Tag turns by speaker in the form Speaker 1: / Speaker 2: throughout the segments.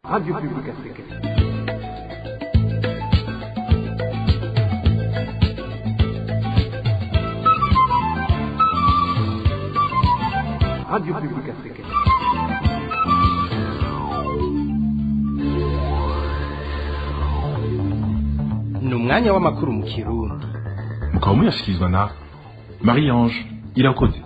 Speaker 1: Radio Publique Africaine. Radio Publique Africaine.
Speaker 2: Ni umwanya w'amakuru mu Kirundi.
Speaker 3: Mukaba muyashyikirizwa na Marie Ange Irakoze.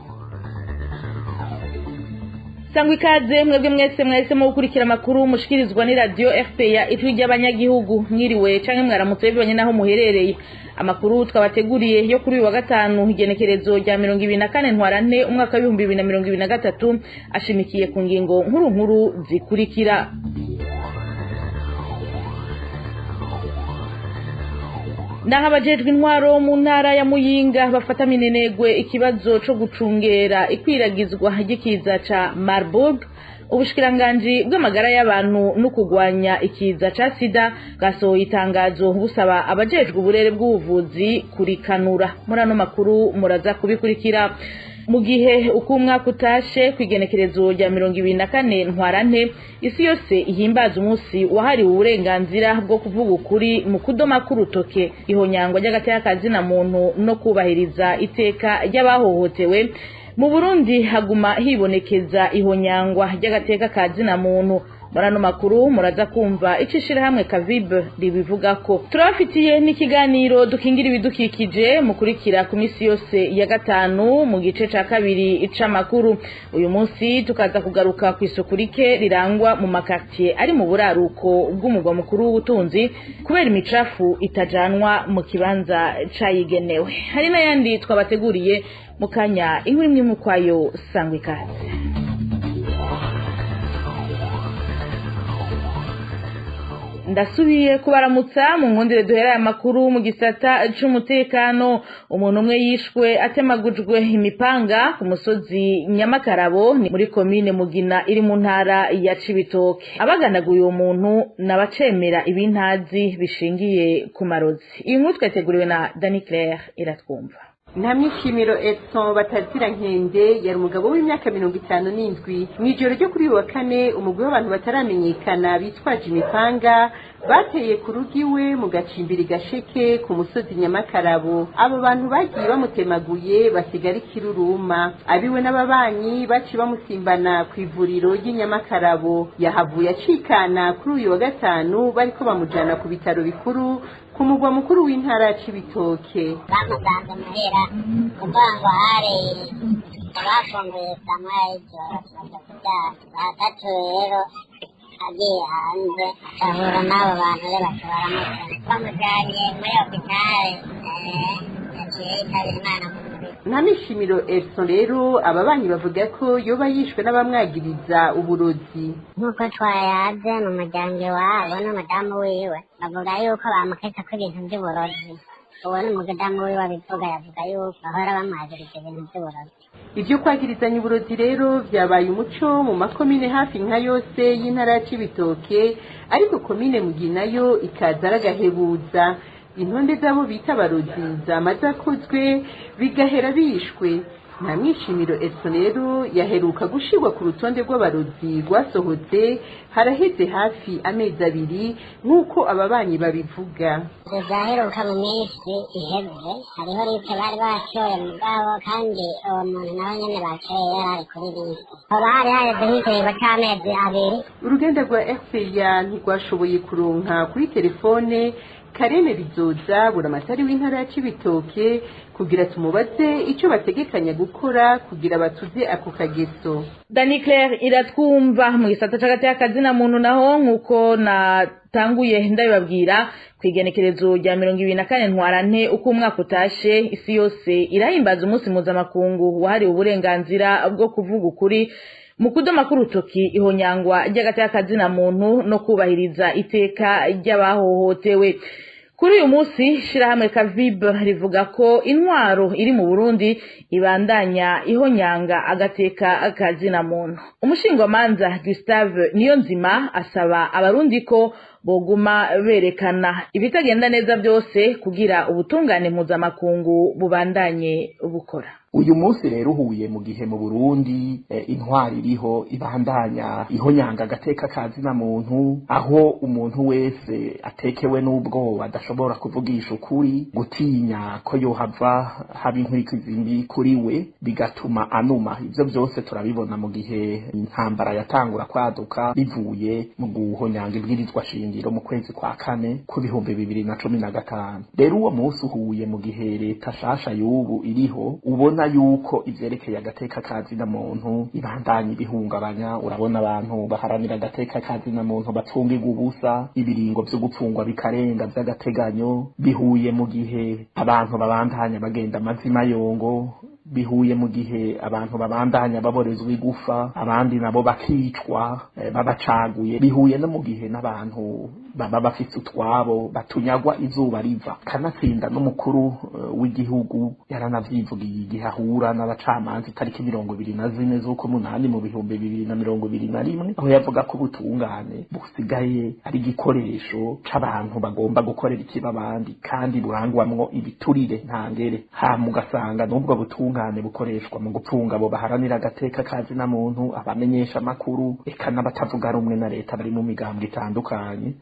Speaker 4: Sangwa ikaze mwebwe mwese mwese mu gukurikira amakuru mushikirizwa ni radio RPA, ijwi ry'abanyagihugu. Mwiriwe canke mwaramutse bivanye naho muherereye. Amakuru twabateguriye yo kuri uyu wa gatanu, igenekerezo rya 24 Ntwarante umwaka wa 2023, ashimikiye ku ngingo nkuru nkuru zikurikira: Naho abajejwe intwaro mu ntara ya Muyinga bafata minenegwe ikibazo co gucungera ikwiragizwa ry'ikiza ca Marburg, ubushikiranganji bw'amagara y'abantu no kugwanya ikiza ca sida bwasohoye itangazo busaba abajejwe uburere bw'ubuvuzi kurikanura. Muri ano makuru muraza kubikurikira. Mu gihe uko umwaka utashe, kw'igenekerezo rya 24 Ntwarante, isi yose ihimbaza umunsi wahariwe uburenganzira bwo kuvuga ukuri mu kudoma k'urutoke ihonyangwa ry'agateka na muntu no kubahiriza iteka ry'abahohotewe, mu Burundi haguma hibonekeza ihonyangwa ry'agateka ka zina muntu. Muri ano makuru muraza kumva ico ishirahamwe Kavibe ribivugako. Turabafitiye n'ikiganiro dukingira ibidukikije mukurikira ku misi yose ya gatanu mu gice ca kabiri c'amakuru. Uyu munsi tukaza kugaruka ku isuku rike rirangwa mu makartier ari mu buraruko bw'umugwa mukuru w'ubutunzi kubera imicafu itajanwa mu kibanza cayigenewe. Hari n'ayandi twabateguriye mu kanya, inkuru imwe mukwayo. Sangwa ikaze. Ndasubiye kubaramutsa. Mu nkundire duhera aya makuru mu gisata c'umutekano. Umuntu umwe yishwe atemagujwe imipanga ku musozi Nyamakarabo, ni muri komine Mugina iri mu ntara ya Cibitoke. Abaganaguye uwo muntu n'abacemera ibintazi bishingiye ku marozi. Iyi nkuru twateguriwe na Dani Claire Iratwumva.
Speaker 5: Nta Mwishimiro Edson batazira Nkende yari umugabo w'imyaka 57. Mw'ijoro ryo kuri uyu wa kane, umugwi w'abantu bataramenyekana bitwaje imipanga bateye ku rugo iwe mu gacimbiri Gasheke ku musozi Nyamakarabo. Abo bantu bagiye bamutemaguye basigara ikiruruma. Abiwe n'ababanyi baciye bamusimbana ku ivuriro ry'Inyamakarabo. Yahavuye acikana kuri uyu wa gatanu, bariko bamujana ku bitaro bikuru ku mugwa mukuru w'intara ya Cibitoke.
Speaker 6: Bamusanze muhira kuvuga ngo hari abafunguye saa moya y'ijoro, tumaze kubyara saa tatu. Rero agiye hanze agahura n'abo bantu, rero baca baramutema, bamujanye muri hopitale, yaciye yitabira Imana mu mubiri.
Speaker 5: Nta Mishimiro Elson rero, ababanyi bavuga ko yoba yishwe n'abamwagiriza uburozi.
Speaker 6: Nk'uko twayaze mu muryango iwabo n'umudamu wiwe, bavuga yuko bamukeka ko ibintu by'uburozi. Uwo ni umudamu wiwe abivuga, yavuga yuko bahora bamwagiriza ibintu by'uburozi.
Speaker 5: Ivyo kwagirizanya uburozi rero vyabaye umuco mu makomine hafi nka yose y'intara ya Cibitoke, ariko komine Mugina yo ikaza aragahebuza. Intonde z'abo bita abarozi zama zakozwe bigahera bishwe. Nta Mwishimiro Edson rero yaheruka gushirwa ku rutonde rw'abarozi rwasohotse haraheze hafi amezi 2, nk'uko ababanyi babivuga.
Speaker 6: Ivyo vyaheruka mu minsi iheze. Hariho liste bari bashoye mugabo, kandi uwo muntu nawe nyene bacoye yari ari kuri liste. Hoba hari haheze nk'ikiringo c'amezi 2.
Speaker 5: Uruganda rwa RPA ntirwashoboye kuronka kuri telefone Kareme Bizoza, buramatari w'intara ya Cibitoke, kugira tumubaze icyo bategekanya gukora kugira batuze ako kageso.
Speaker 4: Dani Claire Iratwumva. Mu gisata c'agateka kazina muntu naho, nkuko natanguye ndabibabwira, kw'igenekerezo rya 24 Ntwarante uko umwaka utashe, isi yose irahimbaza umunsi mpuzamakungu wahariwe uburenganzira bwo kuvuga ukuri mu kudoma k'urutoki ihonyangwa ry'agateka kazina muntu no kubahiriza iteka ry'abahohotewe. Kuri uyu munsi, shirahamwe Kavib rivuga ko intwaro iri mu Burundi ibandanya ihonyanga agateka kazina muntu. Umushingwamanza Gustave Niyonzima asaba abarundi ko boguma berekana ibitagenda neza byose kugira ubutungane mpuzamakungu bubandanye bukora.
Speaker 7: Uyu munsi rero uhuye mu gihe mu Burundi intwari iriho ibandanya ihonyanga agateka kazina muntu, aho umuntu wese atekewe n'ubwoba adashobora kuvugisha ukuri, gutinya ko yohava haba inkurikizi mbi kuri we bigatuma anuma. Ivyo byose turabibona mu gihe intambara yatangura kwaduka bivuye mu guhonyanga ibwirizwa shingiro mu kwezi kwa kane ku 2015. Rero uwo munsi uhuye mu gihe leta shasha y'ubu iriho ubona yuko ivyerekeye agateka kazina muntu ibandanya ibihungabanya. Urabona abantu baharanira agateka kazina muntu bapfungirwa ubusa, ibiringo vyo gupfungwa bikarenga vy'agateganyo. Bihuye mu gihe abantu babandanya bagenda amazima yongo, bihuye mu gihe abantu babandanya baborezwa igufa, abandi nabo bakicwa babacaguye. Bihuye no mu gihe n'abantu baba bafise utwabo batunyagwa izuba riva. Kanatsinda n'umukuru w'igihugu yaranavyivugiye igihe ahura n'abacamanza itariki 24 z'ukumunani mu 2021, aho yavuga ko ubutungane busigaye ari igikoresho c'abantu bagomba gukorera ikiba abandi kandi burangwamwo ibiturire ntangere. Hama ugasanga n'ubwo butungane bukoreshwa mu gupfunga abo baharanira agateka kazina muntu, abamenyesha amakuru, eka n'abatavuga rumwe na leta bari mu migambwe itandukanye.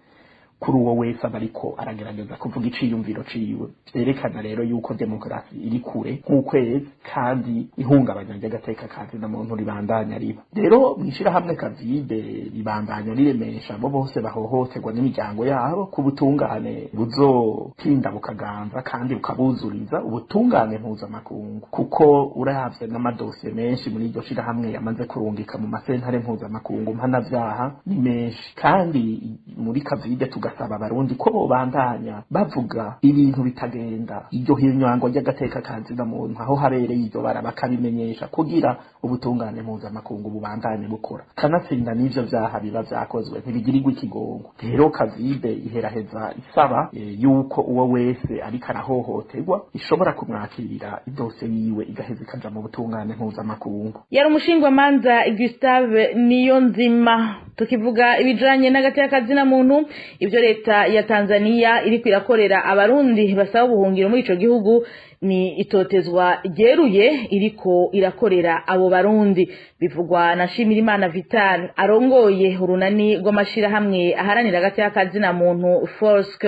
Speaker 7: Kuri uwo wese aba ariko aragerageza kuvuga iciyumviro ciwe. Vyerekana rero yuko demokarasi iri kure nk'ukwezi kandi ihungabanya ry'agateka kazina muntu ribandanya riba. Rero mw'ishirahamwe Kavide ribandanya riremesha abo bose bahohoterwa n'imiryango yabo ku butungane buzotinda bukaganza kandi bukabuzuriza ubutungane mpuzamakungu, kuko uravye n'amadosiye menshi muri iryo shirahamwe yamaze kurungika mu masentare mpuzamakungu mpanavyaha ni menshi. Kandi muri Kavide tugasaba abarundi ko bobandanya bavuga ibintu bitagenda, iryo hinywango ry'agateka kazina muntu aho habereye iryo bara bakabimenyesha kugira ubutungane mpuzamakungu bubandanye bukora. Kanatsinda n'ivyo vyaha biba vyakozwe ntibigirirwa ikigongo. Rero Kavide iheraheza isaba yuko uwo wese ariko arahohoterwa ishobora kumwakirira idosiye yiwe igaheza ikaja mu butungane mpuzamakungu.
Speaker 4: Yari umushingwamanza Gustave Niyonzima. Tukivuga ibijanye n'agateka kazina muntu, ivyo leta ya Tanzania iriko irakorera abarundi basaba ubuhungiro muri ico gihugu ni itotezwa ryeruye iriko irakorera abo barundi. Bivugwa na Shimirimana Vital arongoye urunani rw'amashirahamwe aharanira agateka kazina muntu Forsk.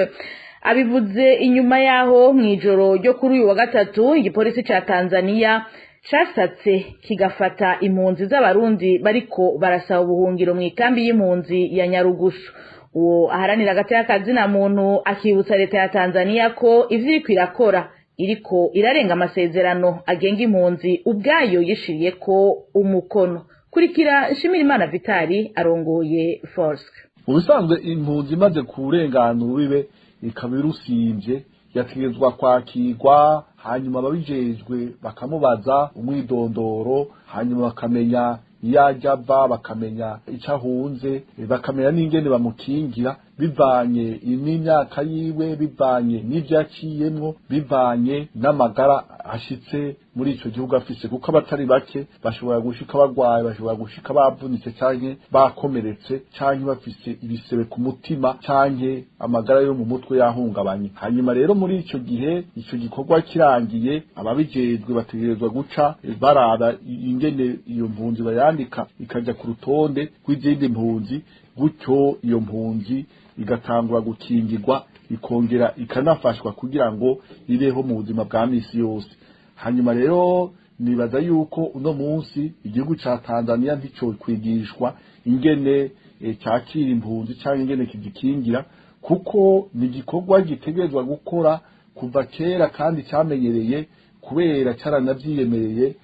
Speaker 4: Abivuze inyuma yaho mw'ijoro ryo kuri uyu wa gatatu igipolisi ca Tanzania casatse kigafata impunzi z'abarundi bariko barasaba ubuhungiro mw'ikambi y'impunzi ya Nyarugusu. Uwo aharanira agateka kazina muntu akibutsa leta ya Tanzania ko ivyo iriko irakora iriko irarenga amasezerano agenga impunzi ubwayo yishiriye ko umukono. Kurikira Shimirimana Vitali arongoye Forsk.
Speaker 8: Mu bisanzwe impunzi imaze kurengana urubibe ikaba irusimvye yategerezwa kwakirwa, hanyuma ababijejwe bakamubaza umwidondoro, hanyuma bakamenya iyo ajya ava, bakamenya icyo ahunze, bakamenya n'ingene bamukingira bivanye n'imyaka yiwe, bivanye n'ivyo yaciyemwo, bivanye n'amagara ashitse muri ico gihugu afise, kuko abatari bake bashobora gushika bagwaye, bashobora gushika bavunitse canke bakomeretse canke bafise ibisebe ku mutima canke amagara yo mu mutwe yahungabanye. Hanyuma rero muri ico gihe ico gikorwa kirangiye, ababijejwe bategerezwa guca baraba ingene iyo mpunzi bayandika ikaja ku rutonde rw'izindi mpunzi, gutyo iyo mpunzi igatangura gukingirwa ikongera ikanafashwa kugira ngo ibeho mu buzima bwa misi yose. Hanyuma rero nibaza yuko uno munsi igihugu ca Tanzania ntico kwigishwa ingene cyakira impunzi cyangwa ingene kizikingira, kuko ni igikorwa gitegerezwa gukora kuva kera kandi cyamenyereye kubera cyaranavyiyemereye,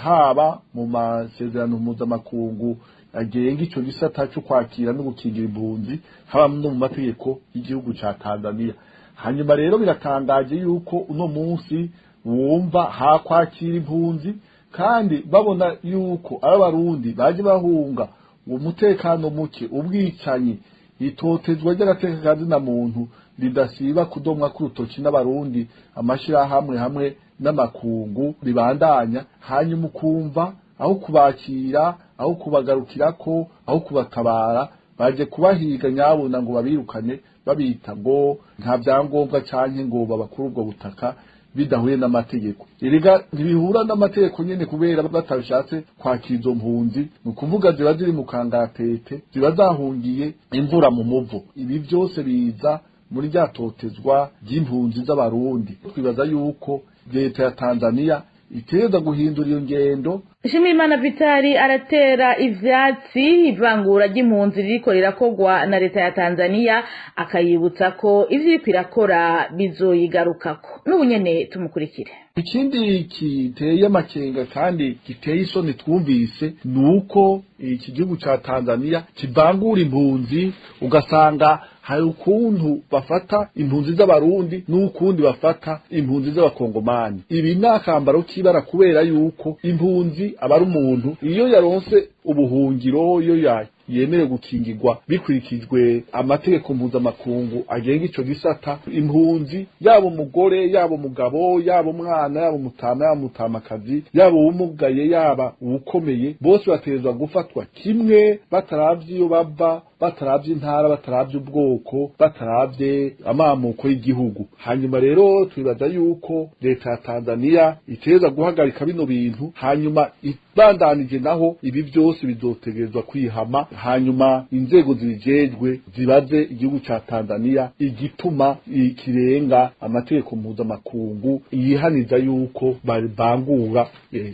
Speaker 8: haba mu masezerano mpuzamakungu agenga ico gisata cyo kwakira no gukingira impunzi, haba no mu mategeko y'igihugu ca Tanzania. Hanyuma rero biratangaje yuko uno munsi wumva hakwakira impunzi kandi babona yuko abarundi baje bahunga umutekano muke, ubwicanyi, itotezwa ry'agateka kazina muntu ridasiba kudomwa k'urutoki n'abarundi, amashirahamwe hamwe n'amakungu ribandanya. Hanyuma ukumva aho kubakira, aho kubagarukirako, aho kubatabara, Baje kubahiga nyabona ngo babirukane, babita ngo nta byangombwa canke ngo babakure ubwo butaka bidahuye n'amategeko. Erega ntibihura n'amategeko nyene, kubera batabishatse kwakira izo mpunzi. Ni ukuvuga ziba ziri mu kangaratete, ziba zahungiye imvura mu muvo. Ibi byose biza muri rya totezwa ry'impunzi z'Abarundi. Twibaza yuko leta ya Tanzania iteza guhindura iyo ngendo.
Speaker 4: Shimimana Vitali aratera ivyatsi ivangura ry'impunzi ririko rirakogwa na leta ya Tanzania, akayibutsa ko ivyo iriko irakora bizoyigarukako. N'ubu nyene tumukurikire.
Speaker 8: Ikindi kiteye amakenga kandi giteye isoni twumvise ni uko iki gihugu ca Tanzania kivangura impunzi, ugasanga hari ukuntu bafata impunzi z'Abarundi n'ukundi bafata impunzi z'Abakongomani. Ibi ni akambaro k'ibara, kubera yuko impunzi aba ari umuntu iyo yaronse ubuhungiro, iyo yemerewe gukingirwa bikurikijwe amategeko mpuzamakungu agenga ico gisata. Impunzi, yaba umugore, yaba umugabo, yaba umwana, yaba umutama, yaba umutamakazi, yaba uwumugaye, yaba uwukomeye, bose bategerezwa gufatwa kimwe, bataravye iyo bava, bataravye intara, bataravye ubwoko, bataravye amamuko y'igihugu. Hanyuma rero twibaza yuko leta ya Tanzania iteza guhagarika bino bintu, hanyuma ibandanije naho ibi byose bizotegerezwa kwihama, hanyuma inzego zibijejwe zibaze igihugu ca Tanzania igituma ikirenga amategeko mpuzamakungu yihaniza yuko bangura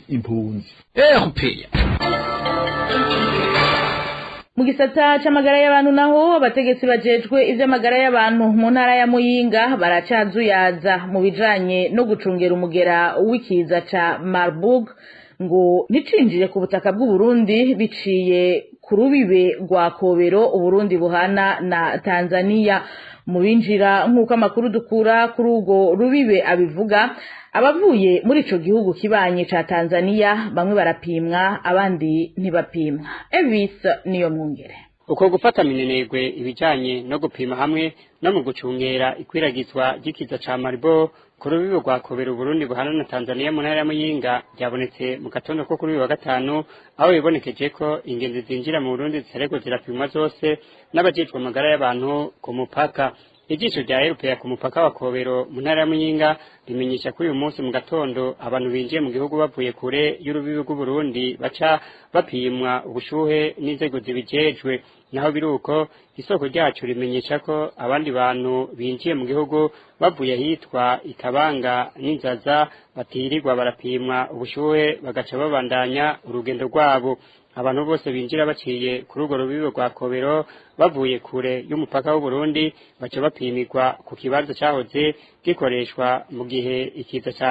Speaker 8: impunzi.
Speaker 4: Mu gisata c'amagara y'abantu naho, abategetsi bajejwe ivy'amagara y'abantu mu ntara ya Muyinga baracazuyaza mu bijanye no gucungera umugera w'ikiza ca Marburg ngo nticinjire ku butaka bw'u Burundi biciye ku rubibe rwa Kobero Uburundi buhana na Tanzania. Mu binjira, nk'uko amakuru dukura kuri urwo rubibe abivuga, abavuye muri ico gihugu kibanye ca Tanzania bamwe barapimwa, abandi ntibapimwa. Elvis niyo mwungere.
Speaker 9: Uko gufata minenegwe ibijanye no gupima hamwe no mu gucungera ikwiragizwa ry'ikiza ca Marburg ku rubibe rwa Kobero Burundi buhana na Tanzania mu ntara ya Muyinga ryabonetse mu gatondo ko kuri uyu wa gatanu, aho bibonekeje ko ingenzi zinjira mu Burundi zitariko zirapimwa zose n'abajejwe amagara y'abantu ku mupaka. Ijisho rya Erupeya ku mupaka wa Kobero mu ntara ya Muyinga rimenyesha ko uyu munsi mu gatondo abantu binjiye mu gihugu bavuye kure y'urubibe rw'Uburundi baca bapimwa ubushuhe n'inzego zibijejwe. Naho biruko, isoko ryacu rimenyesha ko abandi bantu binjiye mu gihugu bavuye ahitwa Ikabanga n'Inzaza batirirwa barapimwa ubushuhe, bagaca babandanya urugendo rwabo. Abantu bose binjira baciye kuri urwo rubibe rwa Kobero bavuye kure y'umupaka w'u Burundi baca bapimirwa ku kibanza cahoze gikoreshwa mu gihe ikiza ca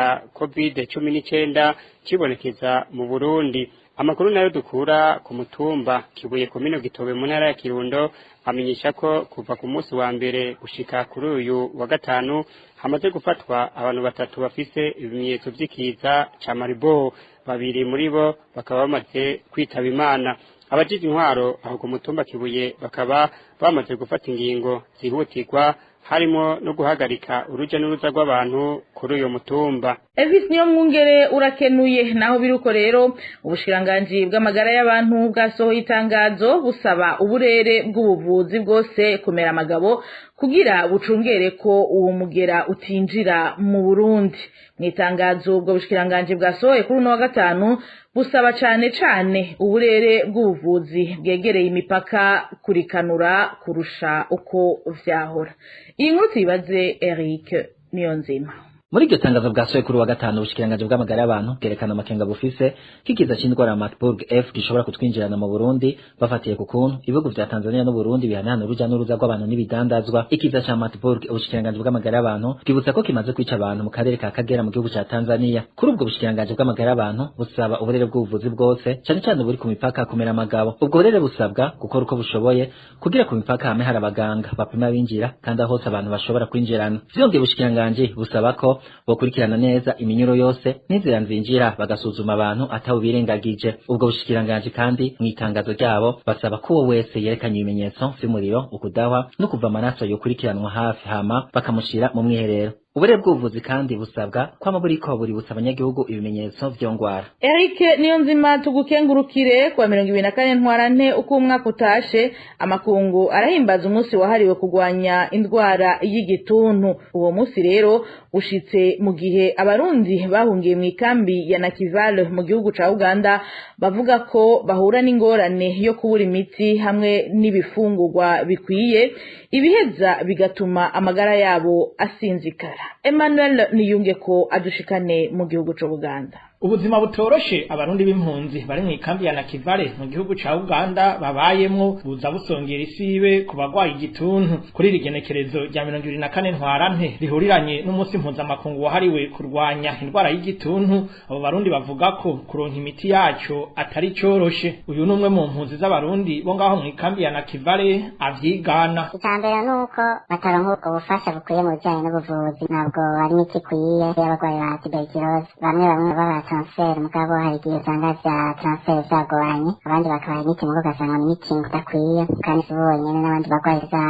Speaker 9: COVID-19 cibonekeza mu Burundi. Amakuru nayo dukura ku mutumba Kibuye, komine Gitobe, mu ntara ya Kirundo amenyesha ko kuva ku munsi wa mbere gushika kuri uyu wa gatanu hamaze gufatwa abantu batatu bafise ibimenyetso vy'ikiza ca Marburg, babiri muri bo bakaba bamaze kwitaba Imana. Abajejwe intwaro aho ku mutumba Kibuye bakaba bamaze gufata ingingo zihutirwa, harimo no guhagarika uruja n'uruza rw'abantu kuri uyu mutumba.
Speaker 4: Elvis niyo mwungere, urakenuye. Naho biruko rero, ubushikiranganji bw'amagara y'abantu bwasohoye itangazo busaba uburere bw'ubuvuzi bwose kumera amagabo kugira bucungere ko uwo mugera utinjira mu Burundi. Mu itangazo ubwo bushikiranganji bwasohoye kuri uno wa gatanu, busaba cane cane uburere bw'ubuvuzi bwegereye imipaka kurikanura kurusha uko vyahora. Iyi nkuru tuyibaze Eric Niyonzima.
Speaker 10: Muri iryo tangazo bwasohoye kuri wa gatanu, ubushikiranganji bw'amagara y'abantu bwerekana amakenga bufise k'ikiza c'indwara ya Marburg F gishobora kutwinjirana mu Burundi, bafatiye ku kuntu ibihugu vya Tanzania n'u Burundi bihanahana uruja n'uruza rw'abantu n'ibidandazwa. Ikiza ca Marburg, ubushikiranganji bw'amagara y'abantu bwibutsa ko kimaze kwica abantu mu karere ka Kagera mu gihugu ca Tanzania. Kuri ubwo, bushikiranganji bw'amagara y'abantu busaba uburere bw'ubuvuzi bwose, cane cane buri ku mipaka, kumera amagabo. Ubwo burere busabwa gukora uko bushoboye kugira ku mipaka hame hari abaganga bapima abinjira kandi aho hose abantu bashobora kwinjirana. Vyongeye, ubushikiranganji busaba ko bokurikirana neza iminyuro yose n'inzira nzinjira, bagasuzuma abantu atawe birengagije. Ubwo bushikiranganji kandi mu itangazo ryabo basaba ko uwo wese yerekanye ibimenyetso vy'umuriro, ukudahwa no kuva amaraso yokurikiranwa hafi, hama bakamushira mu mwiherero. Uburere bw'ubuvuzi kandi busabwa kwama buriko buributsa abanyagihugu ibimenyetso vy'iyo ngwara.
Speaker 4: Eric Niyonzima, tugukengurukire. Kuwa 24 Ntwarante uko umwaka utashe, amakungu arahimbaza umunsi wahariwe kurwanya indwara y'igituntu. Uwo munsi rero ushitse mu gihe Abarundi bahungiye mu ikambi ya Nakivale mu gihugu ca Uganda bavuga ko bahura n'ingorane yo kubura imiti hamwe n'ibifungurwa bikwiye, ibiheza bigatuma amagara yabo asinzikara. Emmanuel Niyunge ko adushikane mu gihugu c'u Buganda.
Speaker 11: Ubuzima butoroshe Abarundi b'impunzi bari mu ikambi ya Nakivale mu gihugu ca Uganda babayemwo buza busongera isibe ku bagwaye igituntu. Kuri iri genekerezo rya 24 Ntwarante rihuriranye n'umunsi mpuzamakungu wahariwe kurwanya indwara y'igituntu, abo Barundi bavuga ko kuronka imiti yaco atari coroshe. Uyu ni umwe mu mpunzi z'Abarundi bo ngaho mu ikambi ya Nakivale avyigana.
Speaker 6: Icambere nuko bataronka ubufasha bukwiye mu bijanye n'ubuvuzi, ntabwo hari imiti ikwiye y'abarwayi ba tuberculose. Bamwe bamwe baba transfer, mugabo hari igihe usanga vya transfer vyagoranye, abandi bakabaha imiti mugo ugasanga ni imiti idakwiye, kandi si bo bonyene, n'abandi barwayi za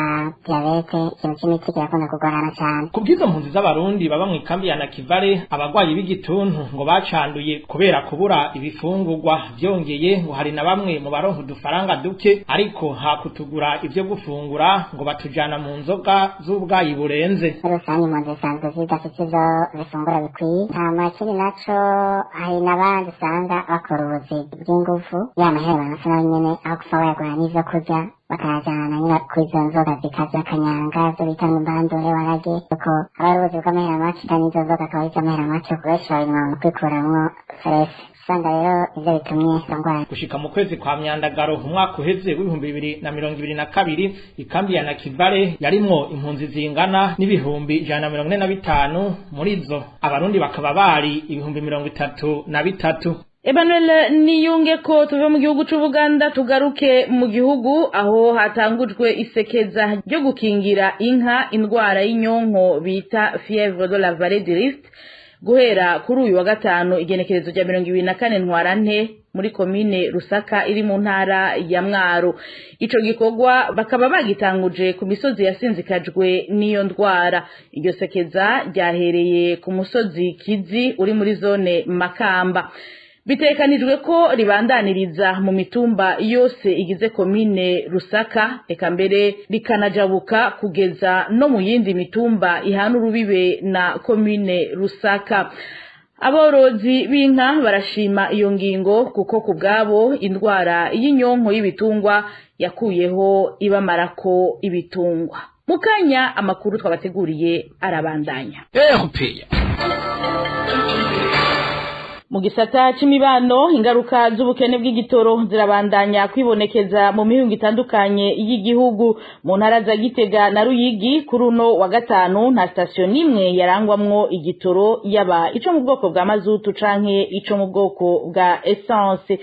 Speaker 6: diyabete, ikintu c'imiti kirakunda kugorana cane.
Speaker 11: Ku bw'izo mpunzi z'Abarundi baba mu ikambi ya Nakivale, abagwayi b'igituntu ngo bacanduye kubera kubura ibifungurwa. Vyongeye ngo hari na bamwe mu baronka udufaranga duke, ariko hakutugura ivyo gufungura ngo batujana mu nzoga z'ubwayi burenze.
Speaker 6: Muri rusange impunzi zisanzwe zidafite ivyo zifungura bikwiye. Hama ikindi naco, hari n'abandi usanga bakora ubuzi bw'inguvu, ya mahera baronse nayo nyene aho gupfa bayagura n'ivyo kurya, bakayajana nyine kuri izo nzoga zikavya akanyanga, zo bita ngo warage, kuko aba ari ubuzi bw'amahera make, kandi izo nzoga akaba ari iz'amahera make, benshi babinywa mu kwikuramwo stress. Usanga rero ivyo bitumye izo ngwara.
Speaker 11: Gushika mu kwezi kwa Myandagaro umwaka uheze w'2022, ikambi ya Nakivale yarimwo impunzi zingana n'145,000, muri zo Abarundi bakaba bari 33,000.
Speaker 4: Emmanuel Niyunge ko tuve mu gihugu c'Ubuganda tugaruke mu gihugu, aho hatangujwe isekeza ryo gukingira inka indwara y'inyonko bita fièvre de la vallée du Rift guhera kuri uyu wa gatanu igenekerezo rya 24 Ntwarante muri komine Rusaka iri mu ntara ya Mwaro. Ico gikorwa bakaba bagitanguje ku misozi yasinzikajwe n'iyo ndwara. Iryo sekeza ryahereye ku musozi Kizi uri muri zone Makamba. Bitekanijwe ko ribandaniriza mu mitumba yose igize komine Rusaka, eka mbere rikanajabuka kugeza no mu yindi mitumba ihana urubibe na komine Rusaka. Aborozi b'inka barashima iyo ngingo kuko ku bwabo indwara y'inyonko y'ibitungwa yakuyeho ibamarako ibitungwa. Mukanya amakuru twabateguriye arabandanya. Mu gisata c'imibano, ingaruka z'ubukene bw'igitoro zirabandanya kwibonekeza mu mihingo itandukanye y'igihugu. Mu ntara za Gitega na Ruyigi, kuri uno wa gatanu nta sitasiyo n'imwe yarangwamwo igitoro, yaba ico mu bwoko bwa mazutu canke ico mu bwoko bwa essence.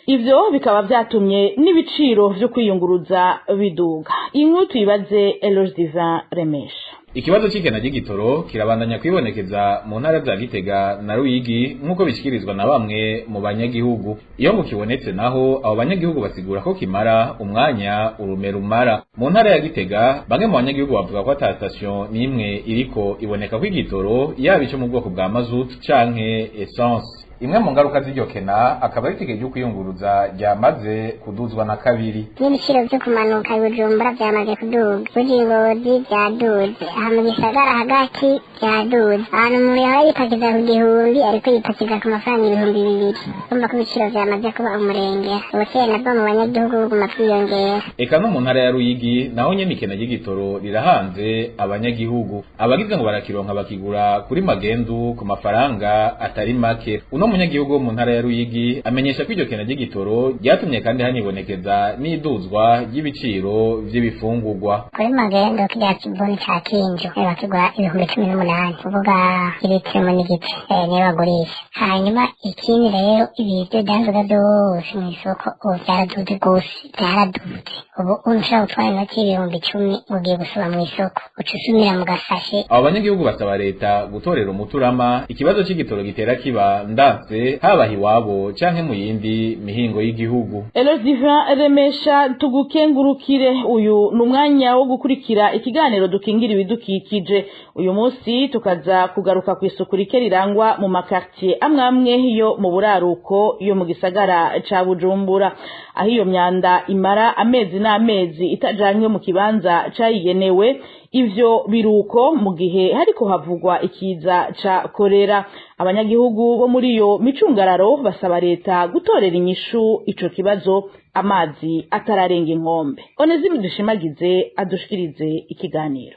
Speaker 4: Ivyo bikaba vyatumye n'ibiciro vyo kwiyunguruza biduga. Inkuru tuyibaze Eloge Divin Remesha.
Speaker 12: Ikibazo c'ikena ry'igitoro kirabandanya kwibonekeza mu ntara za Gitega na Ruyigi, nk'uko bishikirizwa na bamwe mu banyagihugu. Iyo ngo kibonetse naho, abo banyagihugu basigura ko kimara umwanya urume rumara. Mu ntara ya Gitega, bamwe mu banyagihugu bavuga ko ata station n'imwe iriko iboneka ko igitoro, yaba ico mu bwoko bwa mazutu canke essence. Imwe mu ngaruka z'iryo kena akaba ari itike ryo kwiyunguruza ryamaze kuduzwa na kabiri.
Speaker 6: N'ibiciro vyo kumanuka i Bujumbura vyamaze kuduga, uja i Ngozi vyaduze, aha mu gisagara hagati vyaduze. Ahantu umuntu yahora yipakiza ku 1000 ariko yipakiza ku mafaranga 2000. Urumva ko ibiciro vyamaze kuba umurengera, ubukene nabwo mu banyagihugu buguma bwiyongera.
Speaker 12: Eka no mu ntara ya Ruyigi naho nyene ikena ry'igitoro rirahanze abanyagihugu. Abagize ngo barakironka bakigura kuri magendu ku mafaranga atari make. Uno munyagihugu wo mu ntara ya Ruyigi amenyesha ko iryo kena ry'igitoro ryatumye kandi hanibonekeza n'iduzwa ry'ibiciro vy'ibifungurwa.
Speaker 6: Kuri magendo kirya kibuni ca kinju bakigura 18,000, kuvuga iritiro n'igice, niyo bagurisha. Hanyuma ikindi rero, ibiryo byanzoga byose mw'isoko ubu vyaraduze gose, vyaraduze. Ubu ushobora gutwara inoti y'10,000 ugiye gusuma mw'isoko, uca usumira mu gasashe.
Speaker 12: Abo banyagihugu basaba leta gutorera umuturama ikibazo c'igitoro gitera kiba ndanse. ndanse haba iwabo canke mu yindi mihingo y'igihugu.
Speaker 4: Eloge Divin Remesha, tugukengurukire. Uyu ni umwanya wo gukurikira ikiganiro dukingira ibidukikije. Uyu munsi tukaza kugaruka ku isuku rike rirangwa mu makartier amwe amwe yo mu buraruko yo mu gisagara ca Bujumbura, aho iyo myanda imara amezi n'amezi itajanywe mu kibanza cayigenewe. Ivyo biruko mu gihe hariko havugwa ikiza ca korera. Abanyagihugu bo muri iyo micungararo basaba leta gutorera inyishu ico kibazo amazi atararenga inkombe. Onezime Dushimagize adushikirize ikiganiro.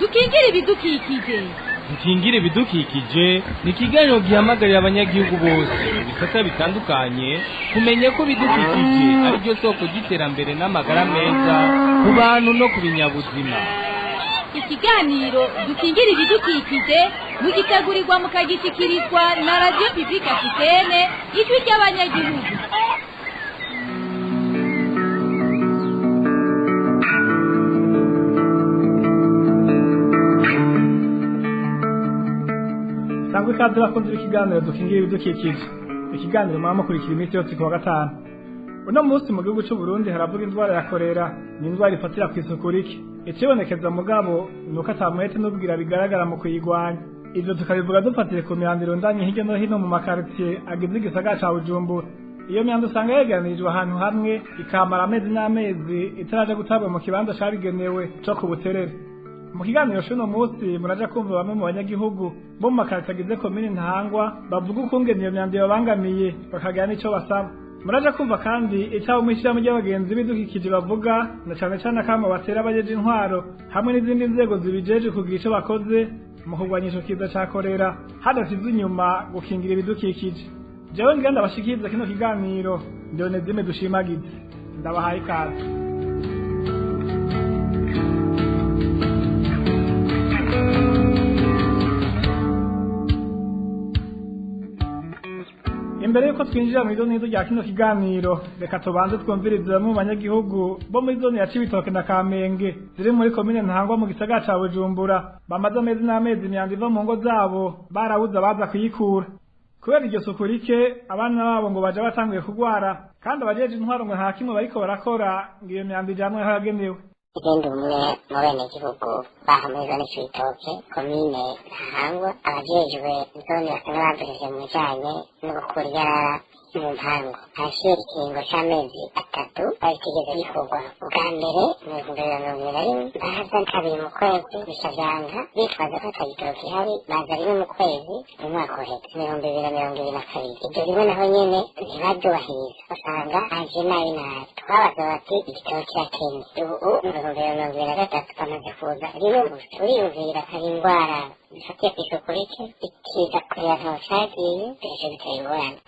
Speaker 13: Dukingire ibidukikije.
Speaker 2: Dukingire ibidukikije ni ikiganiro gihamagarira abanyagihugu bose mu bisata bitandukanye kumenya ko ibidukikije ari ryo soko ry'iterambere n'amagara meza ku bantu no ku binyabuzima.
Speaker 13: Ikiganiro Dukingire ibidukikije mugitegurirwa mukagishikirizwa na Radio Publique Africaine, ijwi ry'abanyagihugu.
Speaker 11: Sangwe ikaze bakunze ikiganiro Dukingira ibidukikije, ikiganiro mwama mukurikira iminsi yose ku wa gatanu. Uno munsi mu gihugu c'u Burundi haravuga indwara ya korera, ni indwara ifatira kw'isuku rike. Ikibonekeza mugabo ni uko ata mwete n'ubwira bigaragara mu kuyigwanya. Ivyo tukabivuga dufatiye ku myanda irundanye hirya no hino mu makaritiye agize igisagara ca Bujumbura. Iyo myanda usanga yegeranirijwe ahantu hamwe ikamara amezi n'amezi itaraja gutabwa mu kibanza cabigenewe co ku Buterere. Mu kiganiro c'uno munsi muraja kumva bamwe mu banyagihugu bo mu makaritiye agize komine Ntahangwa bavuga ukungene iyo myanda ibabangamiye, bakagira n'ico basaba. Muraja kumva kandi icabo mw'ishirahamwe ry'abagenzi b'ibidukikije bavuga, na cane cane akamo batera abajeje intwaro hamwe n'izindi nzego zibijeje kugira ico bakoze mu kurwanya ico kiza ca korera, hadasize inyuma gukingira ibidukikije. Jewe ngira ndabashikiriza kino kiganiro, ndi Onezime Dushimagize, ndabahaye ikaze. Imbere yuko twinjira mu idonido rya kino kiganiro, reka tubanze twumvirize bamwe mu banyagihugu bo muri zone ya Cibitoke na Kamenge ziri muri komine Ntahangwa mu gisagara ca Bujumbura, bamaze amezi n'amezi imyanda iva mu ngo zabo barabuze abaza kuyikura. Kubera iryo suku rike, abana babo ngo baja batanguye kugwara, kandi abajeje intwaro ngo nta kimwe bariko barakora ngo iyo myanda ijanwe aho yagenewe.
Speaker 6: Igenda umwe mu benegihugu baha muri zone Cibitoke, komine Ntahangwa, abajejwe zone basa n'abadurije mu bijanye no gukura iyarara mu mpango. Haciye ikiringo c'amezi 3 babitigeze bikorwa. Ubwa mbere mu 2021 baza kabiri mu kwezi bica vyanka, bitwaza ko ata gitoro gihari, baza rimwe mu kwezi mu mwaka uheze 2022. Iryo rimwe naho nyene ntibaryubahiriza, usanga haje nabi nabi. Twabaza bati igitoro kirakenye. Ubu mu 2023 bamaze kuza rimwe gusa. Uriyumvira hari indwara zifatiye kw'isuku rike, ikiza kurera ntaho cagiye, ivyo biteye ingorane.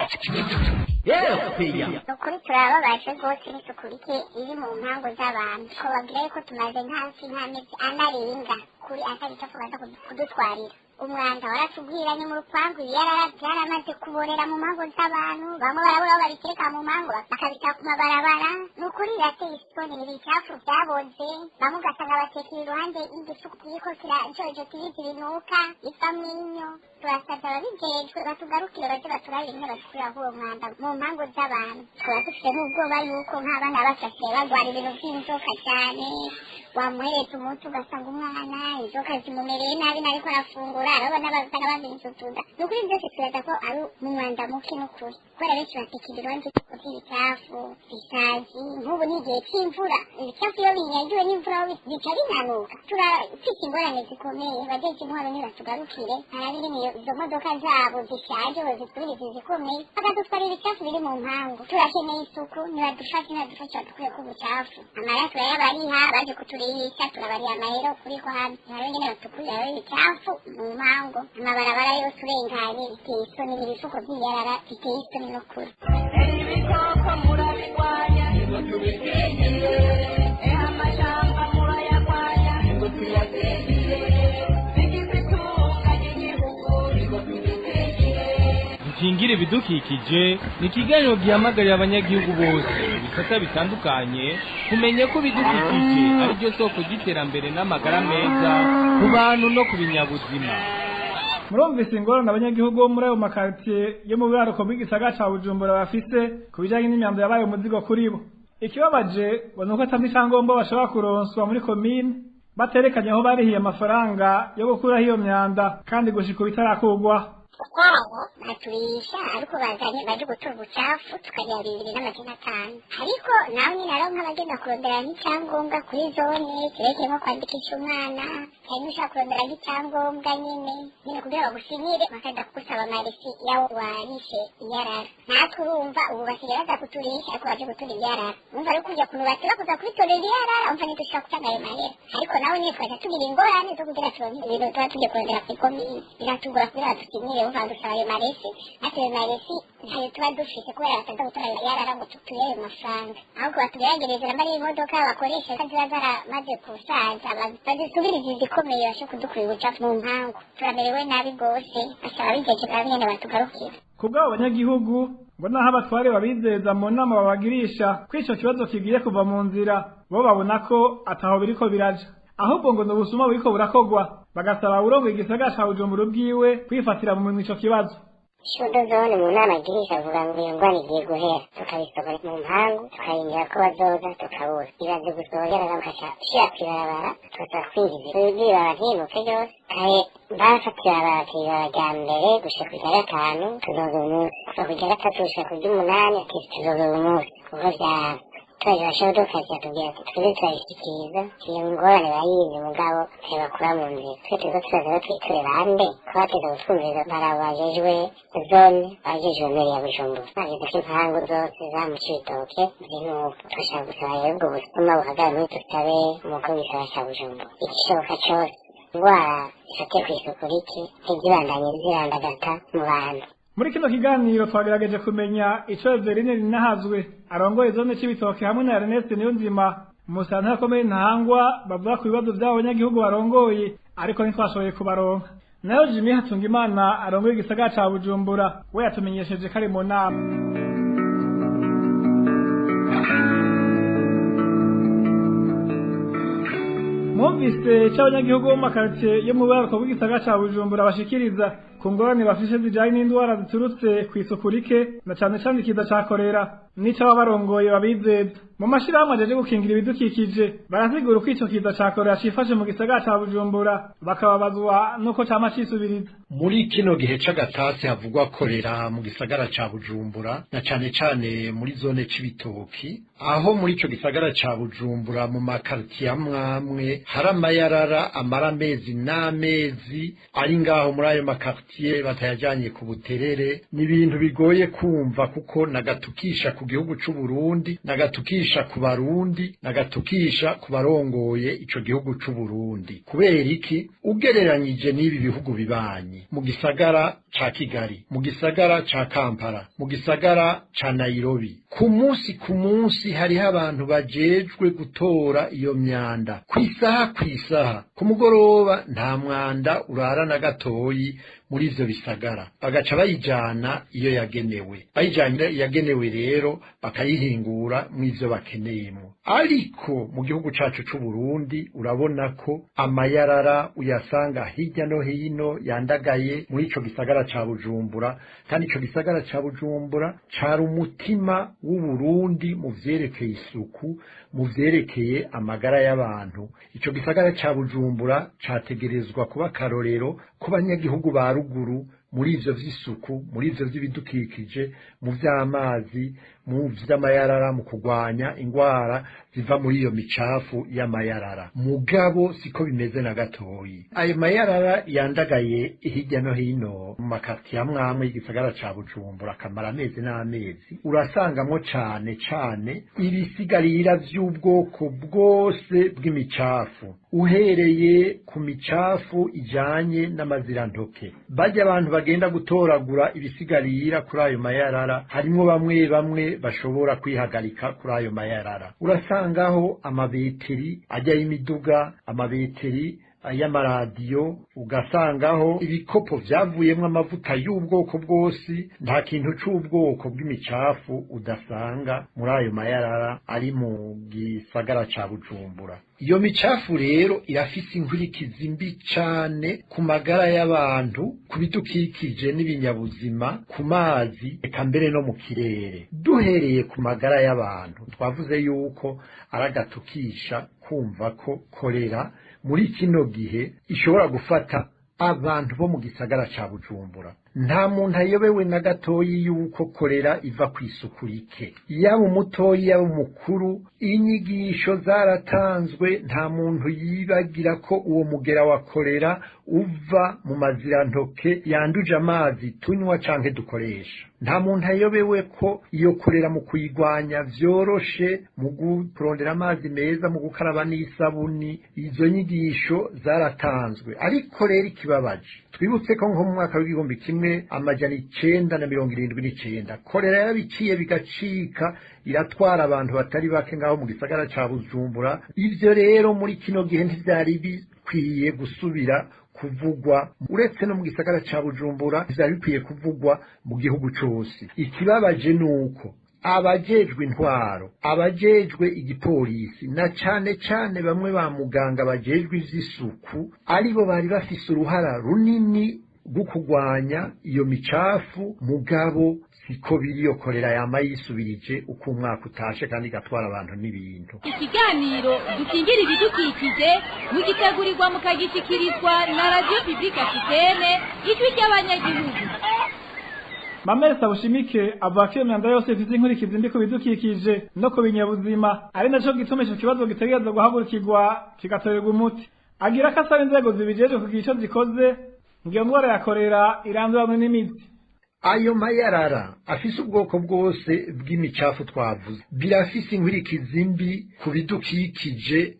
Speaker 14: Ukuri turababaje rwose n'isuku rike iri mu mpango z'abantu. Twababwira yuko tumaze nk'hafi nk'amezi ane arenga kuri atari icafu baza kudutwarira. Umwanda waratugwiranye mu rupangu, ibiyarara byaramaze kuborera mu mango z'abantu, bamwe barabura aho babitereka mu mango bakabita ku mabarabara. Ni ukuri birateye isoni, ni ibicafu byaboze, bamwe ugasanga batekera iruhande y'igicuku kiriko kirajojo ibizi binuka bivamwo inyo. Turasavye ababijejwe batugarukire, baze baturabire ingene badukuraho uwo mwanda mu mpango z'abantu. Tukaba dufite n'ubwoba yuko nk'abana bacu basigaye bagwara ibintu vy'inzoka cane, wamuhereza umuti ugasanga umwana inzoka zimumereye nabi nariko arafungura, arabona basanga bavinzutuza. Ni ukuri byose twibaza ko ari mu mwanda muke n'ukuri, kubera benshi batekera iruhande vy'ibicafu bisazi. Nk'ubu ni igihe c'imvura, ibicafu iyo binyagiwe n'imvura aho bica binanuka. Turafise ingorane zikomeye, abajeje intwaro nibatugarukire barabe ingene izo modoka zabo zishaje bozisubiriza izikomeye, bakadutwara ibicafu biri mu mpangu. Turakeneye isuku, nibadufashe nibadufashe badukureko ubucafu. Amahera turayabariha, baje kuturihisha turabariha amahera kuri ko hamwe, ntibabe ingene batukuriraho ibicafu mu mpango. Amabarabara yose urenganye biteye isoni, ibifuko vy'iyarara biteye isoni n'ukuri.
Speaker 15: Ibikoko murabigwanya, ngo tubikingire, amashamba murayagwanya, ngo tuyakingire, bigize itunga ry'igihugu, ngo tubikingire.
Speaker 2: Dukingire ibidukikije ni ikiganiro gihamagarira abanyagihugu bose mu bisata bitandukanye kumenya ko ibidukikije ari byo soko ry'iterambere n'amagara meza ku bantu no ku binyabuzima.
Speaker 11: Murumvise ingorane abanyagihugu bo muri ayo makaritiye yo mu buraruko bw'igisagara ca Bujumbura bafise ku bijanye n'imyanda yabaye umuzigo kuri bo. Ikibabaje ngo nuko ata n'icyangombwa bashobora kuronswa muri komine baterekanye aho barihiye amafaranga yo gukuraho iyo myanda kandi gushika ubu itarakurwa.
Speaker 14: Twaraho baturisha ariko bazanye baje gutura ubucafu tukagira 2500, ariko nawe nyine ariho nk'abagenda kurondera nk'icyangombwa kuri zone kirekeye nko kwandikisha umwana cyangwa ushaka kurondera nk'icyangombwa nyine kugira bagusinyire bakajya kugusaba amaresi yawo warishe iyarara. Natwe urumva ubu basigaye baza kuturisha ariko baje gutura iyarara, urumva rero kujya kuntu batira kuza kubitorera iyarara, umva ntidushobora gutanga ayo mahera, ariko nawe nyine tukaja tugira ingorane zo kugira turonke ibintu tuba tugiye kurondera kuri komine, biratugora kugira badusinyire. Urumva dusaba ayo maresi, natwe ayo maresi ntayo tuba dufise kubera bataza gutora iyarara ngo tutuye ayo mafaranga, ahubwo batugeragereza namba ari imodoka bakoresha ziba zaramaze gusaza bazisubirize izikomeye bashe kudukura ubucafu mu mpangu. Turamerewe nabi rwose, basaba bigeje bamwe batugarukira.
Speaker 11: Ku bw'abo banyagihugu ngo naho abatware babizeza mu nama babagirisha ko ico kibazo kigiye kuva mu nzira, bo babona ko ataho biriko biraja, ahubwo ngo ni ubusuma buriko burakorwa, bagasaba urongoye igisagara ca Bujumbura ubwiwe kwifatira mu minwe ico kibazo.
Speaker 6: Shudo zone mu nama agirisha avuga ngo iyo ngwara igiye guhera, tukabisohora mu mpangu tukarindira ko bazoza tukabura. Ibaze gusohora bakaca ushira kw'ibarabara tugasaba kwinjiza ibarabara ntiyimuke ryose. Kare barafata ibarabara kw'ibarabara rya mbere gushika ku rya gatanu tuzoza umunsi, kuva ku rya gatatu gushika ku ry'umunani ati tuzoza umunsi, kuko vya turaje bashoboka tukatubwira ati twebwe turabishikiriza iyo ngorane barayizi mugabo ntibakura mu nzira. Twe turiko turaza twiture bande ko bateza kutwumviriza barabajejwe zone abajejwe meri ya Bujumbura bageze ko impangu zose za mu Cibitoke zinuka. Turashaka gusaba rero ubwo busuma buhagarare muri dusabe umukuru w'igisagara ca Bujumbura igishoboka cose ingwara zifatiye kw'isuku rike ntizibandanye zirandagata mu bantu.
Speaker 11: Muri kino kiganiro twagerageje kumenya ico Everine Rinahazwe arongoye zone c'Ibitoke hamwe na Ernest Niyonzima umusantara komine Ntahangwa bavuga ku bibazo vy'abo banyagihugu barongoye, ariko ntitwashoboye kubaronka. Nayo Jimmy Hatungimana arongoye igisagara ca Bujumbura we yatumenyesheje ko ari mu nama. Mwumvise ico abanyagihugu bo mu makaritiye yo mu buraruko bw'igisagara ca Bujumbura bashikiriza ku ngorane bafise zijanye n'indwara ziturutse kw'isuku rike na cane cane ikiza ca korera n'ico ababarongoye babizeza. Mu mashirahamwe ajeje gukingira ibidukikije barasigura uko ico kiza ca korera cifashe mu gisagara ca Bujumbura, bakababazwa nuko cama cisubiriza.
Speaker 16: Muri kino gihe c'agatasi havugwa korera mu gisagara ca Bujumbura na cane cane muri zone c'Ibitoki, aho muri ico gisagara ca Bujumbura mu makaritiye amwamwe hari amayarara amara amezi n'amezi ari ngaho muri ayo makaritiye batayajanye ku buterere. Ni ibintu bigoye kumva kuko nagatukisha ku gihugu c'u Burundi, nagatukisha ku Barundi, nagatukisha ku barongoye ico gihugu c'u Burundi. Kubera iki? Ugereranyije n'ibi bihugu bibanyi, mu gisagara ca Kigali, mu gisagara ca Kampala, mu gisagara ca Nairobi, ku munsi hariho abantu bajejwe gutora iyo myanda kw'isaha kw'isaha. Ku mugoroba nta mwanda urara na gatoyi muri ivyo bisagara, bagaca bayijana iyo yagenewe. Bayijana yagenewe rero bakayihingura mw'ivyo bakeneyemo. Ariko mu gihugu cacu c'u Burundi urabona ko amayarara uyasanga hirya no hino yandagaye muri ico gisagara ca Bujumbura, kandi ico gisagara ca Bujumbura cari umutima w'u Burundi mu vyerekeye isuku, mu vyerekeye amagara y'abantu. Ico gisagara ca Bujumbura categerezwa kuba akarorero ku banyagihugu ba ruguru muri ivyo vy'isuku, muri ivyo vy'ibidukikije, mu vy'amazi, mu vy'amayarara, mu kugwanya ingwara ziva muri iyo micafu y'amayarara. Mugabo siko bimeze na gatoyi. Ayo mayarara yandagaye hirya no hino mu makartiye amwamwe y'igisagara ca Bujumbura akamara amezi n'amezi, urasangamwo cane cane ibisigarira vy'ubwoko bwose bw'imicafu, uhereye ku micafu ijanye n'amazirantoke. Barya abantu bagenda gutoragura ibisigarira kuri ayo mayarara, harimwo bamwe bamwe bashobora kwihagarika kuri ayo mayarara. Urasangaho amabeteri ajya y'imiduga, amabeteri y'amaradiyo, ugasangaho ibikopo vyavuyemwo amavuta y'ubwoko bwose. Nta kintu c'ubwoko bw'imicafu udasanga muri ayo mayarara ari mu gisagara ca Bujumbura. Iyo micafu rero irafise inkurikizi mbi cane ku magara y'abantu, ku bidukikije n'ibinyabuzima, ku mazi, eka mbere no mu kirere. Duhereye ku magara y'abantu, twavuze yuko aragatukisha kumva ko kolera muri kino gihe ishobora gufata abantu bo mu gisagara ca Bujumbura. Nta muntu ayobewe na gatoyi yuko kolera iva ku isuku rike, yaba umutoyi yaba umukuru. Inyigisho zaratanzwe, nta muntu yibagira ko uwo mugera wa kolera uva mu mazirantoke yanduje amazi tunywa canke dukoresha. Nta muntu ayobewe ko iyo kolera mu kuyigwanya vyoroshe mu kurondera amazi meza, mu gukaraba n'isabuni. Izo nyigisho zaratanzwe, ariko rero ikibabaje, twibutse ko nko mu mwaka w'1979 kolera yarabiciye bigacika, iratwara abantu batari bake ngaho mu gisagara ca Bujumbura. Ivyo rero muri kino gihe ntivyari bikwiye gusubira kuvugwa, uretse no mu gisagara ca Bujumbura, vyari bikwiye kuvugwa mu gihugu cose. Ikibabaje nuko abajejwe intwaro, abajejwe igipolisi, na cane cane bamwe ba muganga bajejwe ivy'isuku, aribo bari bafise uruhara runini rwo kurwanya iyo micafu, mugabo siko biri. Kolera yama yisubirije uko umwaka utashe kandi igatwara abantu n'ibintu.
Speaker 13: Ikiganiro Dukingira Ibidukikije mugitegurirwa mukagishikirizwa na Radio Publique Africaine, Ijwi ry'Abanyagihugu.
Speaker 17: Mamesa Bushimike avuga ko iyo myanda yose ifite inkurikizi mbi ku bidukikije no ku binyabuzima, ari naco gituma ico kibazo gitegerezwa guhagurukirwa kigatorerwa umuti. Agira ko asaba inzego zibijejwe kugira ico zikoze ngo iyo ndwara ya kolera iranduranwe n'imizi.
Speaker 16: Ayo mayarara afise ubwoko bwose bw'imicafu twavuze birafise inkurikizi mbi ku bidukikije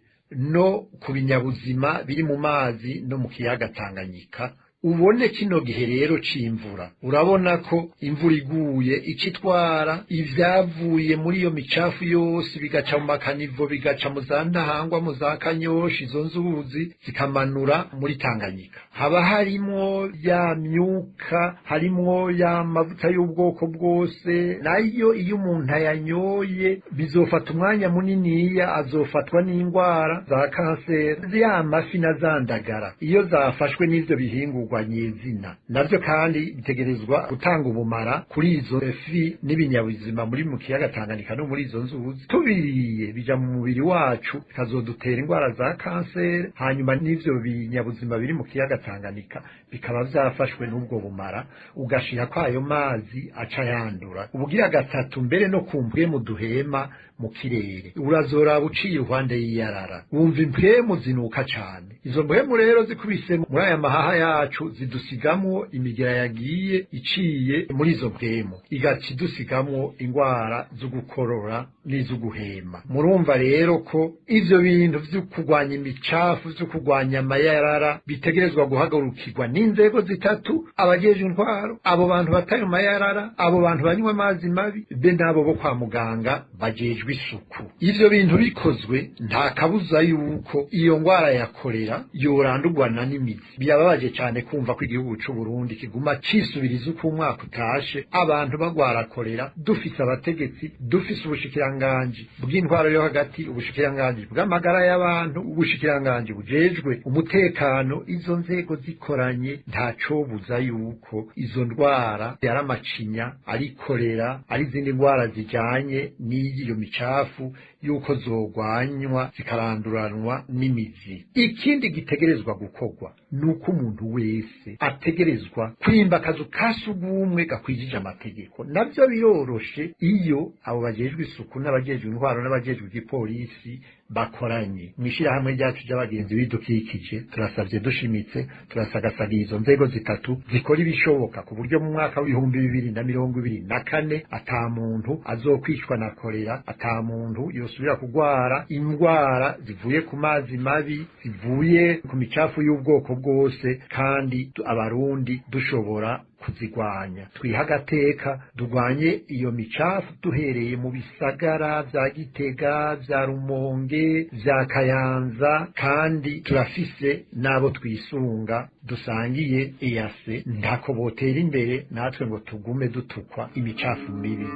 Speaker 16: no ku binyabuzima biri mu mazi no mu kiyaga Tanganyika. Ubone kino gihe rero c'imvura, urabona ko imvura iguye icitwara ivyavuye muri iyo micafu yose, bigaca mu makanivo, bigaca mu za Ntahangwa, mu za Kanyoshi, izo nzuzi zikamanura muri Tanganyika. Haba harimwo ya myuka, harimwo ya mavuta y'ubwoko bwose, nayo iyo umuntu ayanyoye bizofata umwanya muniniya, azofatwa n'ingwara za kanseri. Ya mafi na za ndagara iyo zafashwe n'ivyo bihingurwa nyezina, navyo kandi bitegerezwa gutanga ubumara kuri izo fi n'ibinyabuzima muri mu kiyaga Tanganyika no muri izo nzuzi. Tubiriye bija mu mubiri wacu bikazodutera indwara za kanseri, hanyuma n'ivyo binyabuzima biri mu kiyaga Tanganyika bikaba vyafashwe n'ubwo bumara, ugashira ko ayo mazi aca yandura. Ubugira gatatu, mbere no ku mpwemu duhema mu kirere, urazoraba uciye iruhande y'iyarara wumva impwemu zinuka cane. Izo mpwemu rero zikubise muri aya mahaha yacu zidusigamwo imigera yagiye iciye muri izo mpwemu, igaca idusigamwo ingwara zo gukorora n'izo guhema. Murumva rero ko ivyo bintu vyo kurwanya imicafu, vyo kurwanya amayarara, bitegerezwa guhagurukirwa n'inzego zitatu: abajejwe intwaro, abo bantu bataye mayarara, abo bantu banywa amazi mabi, be n'abo bo kwa muganga bajejwe isuku. Ivyo bintu bikozwe, nta kabuza yuko iyo ngwara ya kolera yorandurwana n'imizi. Birababaje cyane kumva ko igihugu c'u Burundi kiguma cisubiriza uko umwaka utashe abantu bagwara kolera, dufise abategetsi, dufise ubushikiranganji bw'intwaro yo hagati, ubushikiranganji bw'amagara y'abantu, ubushikiranganji bujejwe umutekano. Izo nzego zikoranye ntacobuza yuko izo ndwara yaramacinya, ari kolera, ari izindi ndwara zijanye n'iyo micafu, yuko zogwanywa zikaranduranwa n'imizi. Ikindi gitegerezwa gukorwa nuko umuntu wese ategerezwa kwimba akazu ka sugumwe gakwijije amategeko. Navyo biroroshe iyo abo bajejwe isuku n'abajejwe intwaro n'abajejwe igipolisi bakoranye. Mw'ishirahamwe ryacu ry'abagenzi bidukikije turasavye dushimitse, turasagasaga izo nzego zitatu zikora ibishoboka ku buryo mu mwaka w'2024 ata muntu azokwicwa na kolera, ata muntu yosubira kugwara indwara zivuye ku mazi mabi zivuye zivuye ku micafu y'ubwoko bwose, kandi abarundi dushobora kuzigwanya. Twiha agateka, durwanye iyo micafu duhereye mu bisagara vya Gitega, vya Rumonge, vya Kayanza, kandi turafise n'abo twisunga dusangiye EAC. Ntako botera imbere natwe ngo tugume dutukwa imicafu mibi.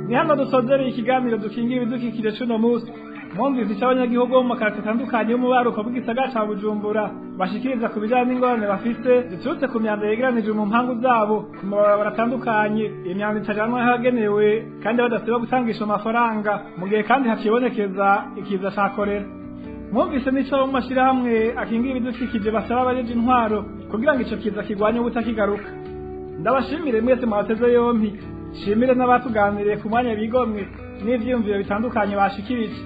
Speaker 17: Ni hano dusozereye ikiganiro dukingira ibidukikije cuno munsi. Mwumvise icyo abanyagihugu bo mu makarito atandukanye y'umubaruko bw'igisagara ca Bujumbura bashikiriza ku bijanye n'ingorane bafise ziturutse ku myanda yegeranijwe mu mpangu zabo ku mabarabara atandukanye. Imyanda itajanwa ahagenewe kandi badasiba gutangisha amafaranga, mu gihe kandi hakibonekeza ikiza ca korera. Mwumvise n'ico mu mashirahamwe akingira ibidukikije basaba abajeje intwaro kugira ngo ico kiza kirwanye ubutakigaruka. Ndabashimire mwese mwateze yompi, shimire n'abatuganiriye ku mwanya bigomwe n'ivyiyumviro bitandukanye bashikirije.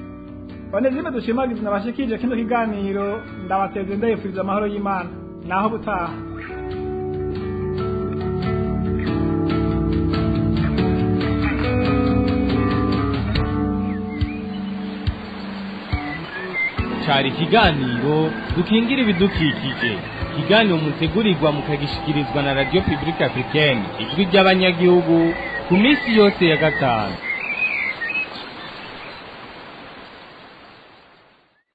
Speaker 17: Onezime dushimagize nabashikirije kino kiganiro, ndabateze ndayifuriza amahoro y'Imana. Naho butaha.
Speaker 2: Cari ikiganiro dukingira ibidukikije, ikiganiro mutegurirwa mukagishikirizwa na Radio Publique Africaine, ijwi ry'abanyagihugu, ku minsi yose ya gatanu.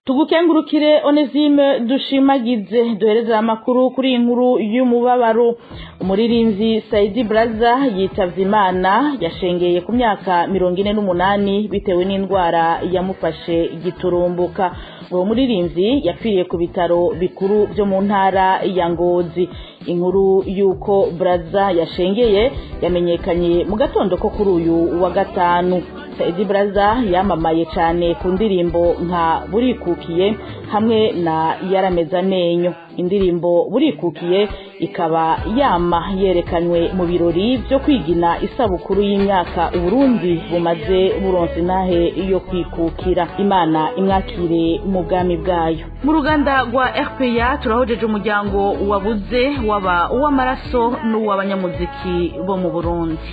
Speaker 4: Tugukengurukire Onesime dushimagize. Duhereza amakuru kuri inkuru y'umubabaro. Umuririmbyi Saidi Brazza yitavye Imana, yashengeye ku myaka 48 bitewe n'indwara yamufashe giturumbuka. Uwo muririmbyi yapfiriye ku bitaro bikuru byo mu ntara ya Ngozi. Inkuru y'uko Brazza yashengeye yamenyekanye mu gatondo ko kuri uyu wa gatanu. Saidi Brazza yamamaye cyane ku ndirimbo nka Burikukiye hamwe na Yarameza amenyo. Indirimbo Burikukiye ikaba yama yerekanywe mu birori byo kwigina isabukuru y'imyaka Uburundi bumaze buronse intahe yo kwikukira. Imana imwakire mu bwami bwayo. Mu ruganda rwa RPA turahojeje umuryango wabuze waba uw'amaraso n'uw'abanyamuziki bo mu Burundi.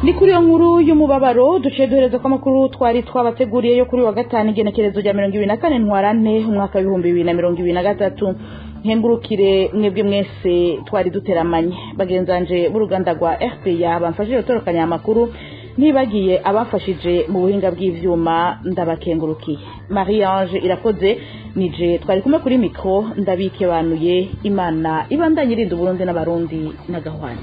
Speaker 4: Ni kuri iyo nkuru y'umubabaro duciye duhereza ko amakuru twari twabateguriye yo kuri wa gatanu igenekerezo rya 24 ntwarante umwaka w'ibihumbi 2023. Nkengurukire mwebwe mwese twari duteramanye, bagenzanje b'uruganda rwa RPA bamfashije gutorokanya amakuru, nibagiye abafashije mu buhinga bw'ivyuma, ndabakengurukiye. Marie Ange Irakoze nije twari kumwe kuri micro, ndabikebanuye. Imana ibandanye irinda Uburundi n'abarundi n'agahwana.